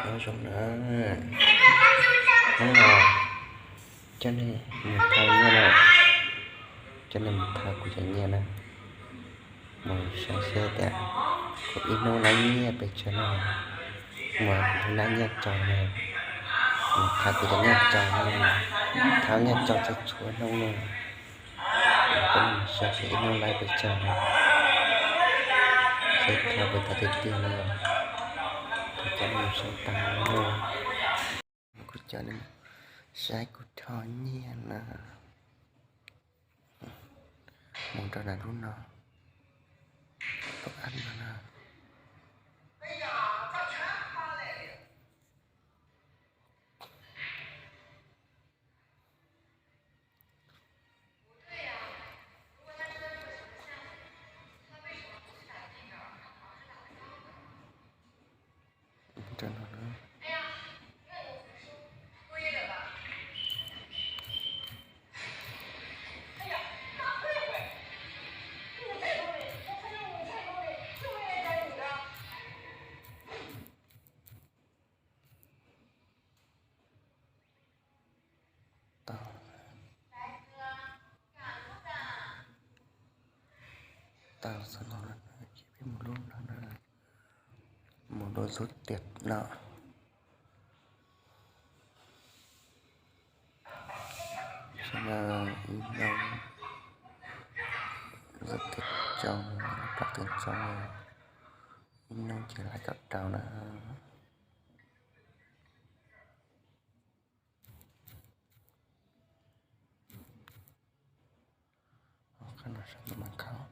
Nyob zoo na, hnub no coj nej mus thau nyiaj na, coj nej mus thau kuv cov nyiaj na. Mus saib seb tias kuv ib hnub laib nyiaj pes tsawg no, mus kuv laib nyiaj tsau na, mus thau kuv cov nyiaj tsau na, thau nyiaj tsau txhua txhua hnub na. Coj nej mus saib seb ib hnub laib pes tsawg na, seb thau pes tsawg tiag tiag na. Kuv coj nej mus saib tau na, kuv coj nej mus saib kuv thau nyiaj na. Mus rau nram lub no, lub app no na. Tau, tau, tau no ces peb mus lub no na, mus lub rút tiam no. Ib hnub rút tiam tsau, rút tiam tsau, ib hnub ces laib kaum rau na. Qhov no saib tus maj khaum.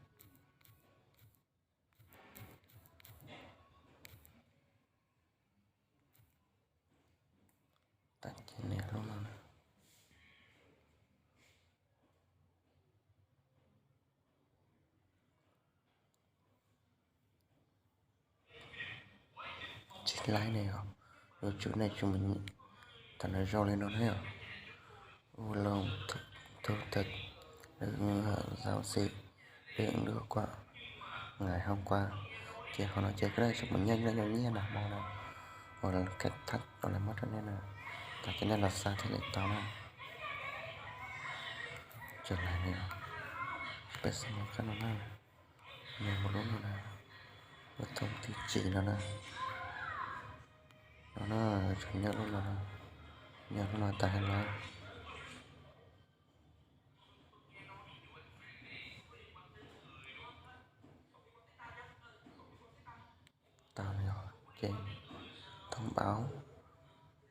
Tam ces nias lub no na. Tsis laib ne yom, yuav tsum nej tsis mus, tam no zoo li no na yom. Ua loo thu thawj, giao dịch, điện nước qua, ngày hôm qua. Ces qhov no ces koj tsis mus nyiaj, nyiaj, nyiaj nag hmo no, uas khai thác uas lawv muab rau nej na, tas ces nej los xa thiaj li tau na. Tsis laib ne, peb xa mus qab no na. Nws mus lub no na, lub thoob tim tsim no na. No na, tseem nyob lub no, nyob lub no tas lawm. Tau yog ces thông báo,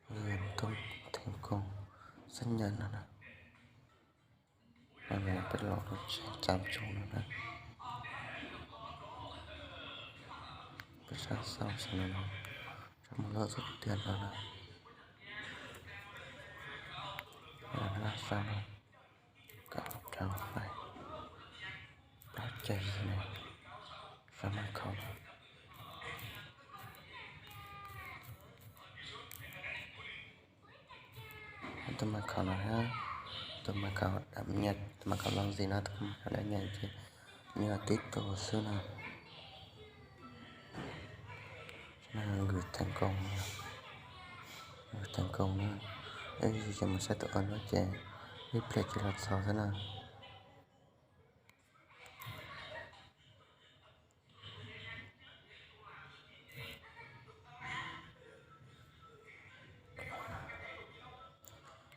gửi thông, thành công, xác nhận no na. Peb los rau tsev txav tsuag no na, peb sab xauj xwb no, sab mus lub xub tiag no na, laj xauj no, kaum rau plaub caug yim no, sab maj khaum no. Tus maj khaum no, tus maj khaum, tus maj khaum los ntxiv no, tus maj khaum dab nyiam ces nws tib tus xwb no. Gửi thành công, gửi thành công na. Ib ntsis ces mus saib tus ua no ces ib pliag ces los txog xwb na.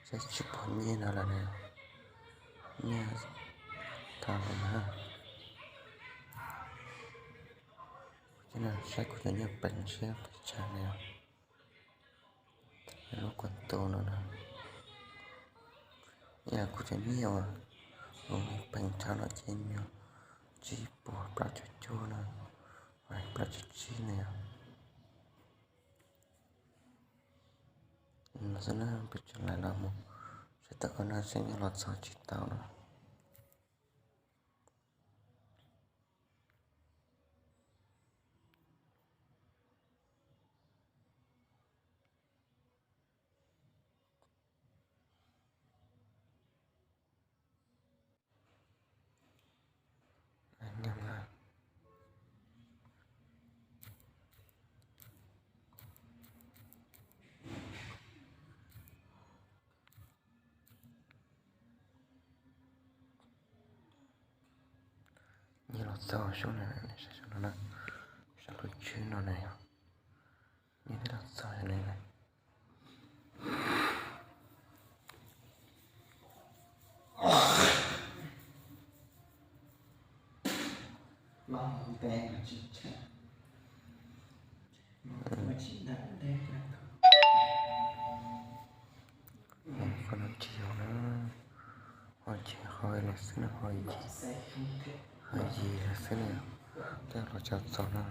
Saib tsis pom nyiaj no lawm na, nyiaj tag lawm na. Ces saib kuv cov nyiaj peem seb pes tsawg na. Lub kuv tus no na, yog kuv cov nyiaj uas kuv peem tag no ces yog tsib puas plaub caug cuaj no, plaub caug tsib no yog. No xwb na, peb tseem laij los mus saib tus ua no seb nyob los txog tsis tau no. Txog sub no, sab sub no na, sab lub tswb no na yog, nej twb los txog no na. Qhov no tsis yog na, ho tsis ho li xwb na, ho yim, ho yim xwb na, tej los tso txog no.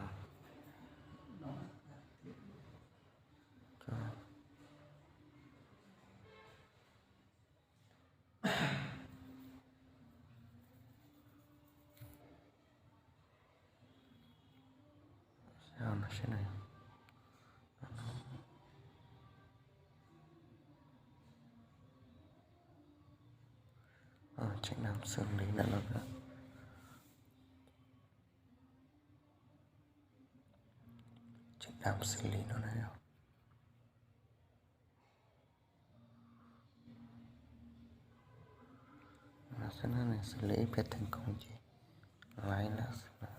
Tseem dam xws li ntawm no, tseem dam xws li no na. Xwb na, nws xws li ib pliag teem koom ces laiv lawm xwb na.